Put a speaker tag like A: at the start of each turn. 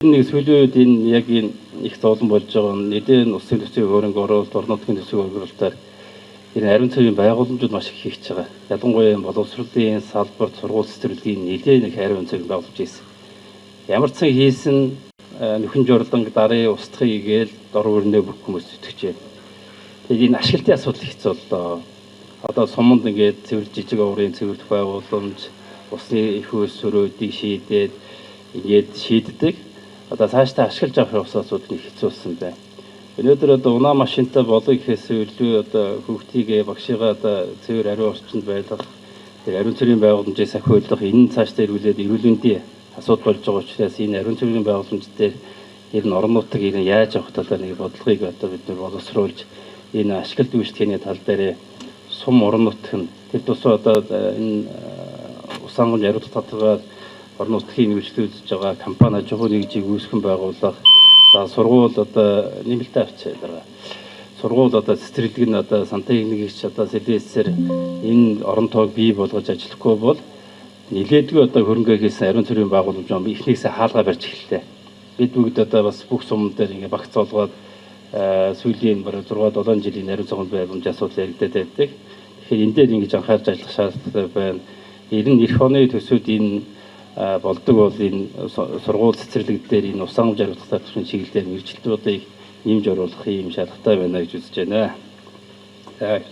A: Нэг сүүлийн үед энэ яг энэ их зовлон болж байгаа нь эдийн улсын төсвийн хөрөнгө оруулалт, орон нутгийн төсвийн хөрөнгө оруулалтаар энэ ариун цэврийн байгууламжууд маш их хийгдэж байгаа. Ялангуяа боловсролын салбарт сургууль цэцэрлэгийн нэлээд их ариун цэврийн байгууламж хийсэн. Ямар ч сан хийсэн нөхөн журланг дарын устдахыг игээл дор өрнөө бүх хүмүүс зүтгэжээ. Тэгээд энэ ашиглалтын асуудал хэцүү боллоо. Одоо суманд ингээд цэвэр жижиг оврын цэвэрлэх байгууламж, усны их өсвөрүүдийг шийдээд ингээд шийддэг. Одоо цаашдаа ашиглаж авах ус асуудал нэг хэцүү болсон байна. Өнөөдөр одоо унаа машинтай болоо гэхээс илүү одоо хүүхдийг багшигаа одоо цэвэр ариун орчинд байлгах, тэр ариун цэврийн байгууламжийг сахиулах, энэ цаашдаа эргүүлээд эрүүл мэндийн асуудал болж байгаа учраас энэ ариун цэврийн байгууламж дээр ер нь орон нутаг ер нь яаж авах талаар нэг бодлогыг одоо бид нар боловсруулж энэ ашиглалт үйлчлэгээний тал дээр сум орон нутг нь тэр тусаа одоо энэ ус ангамж ариутгах татвараар орон нутгийн үйлчлэл үзэж байгаа компани аж ахуйн нэгжийг үүсгэн байгуулах, за сургууль одоо нэмэлтээ авчаа дараа. Сургууль одоо цэцэрлэг нь одоо сантай нэгж одоо сэлээсээр энэ орон тоог бий болгож ажиллахгүй бол нилээдгүй одоо хөрөнгө хийсэн ариун цэврийн байгууламж эхнээсээ хаалгаа барьж эхэллээ. Бид бүгд одоо бас бүх сум дээр ингээ багц олгоод сүүлийн бараг 6 7 жилийн ариун цэврийн байгууламжийн асуудал яригдаад байдаг. Тэгэхээр энэ дээр ингэж анхаарч ажиллах шаардлагатай байна. Ер нь эх оны төсүүд энэ болдог бол энэ сургууль цэцэрлэг дээр энэ ус ангамж ариутгах татварын чиглэлээр мэргэжилтнүүдийг нэмж оруулах юм шаардлагатай байна гэж үзэж байна. За.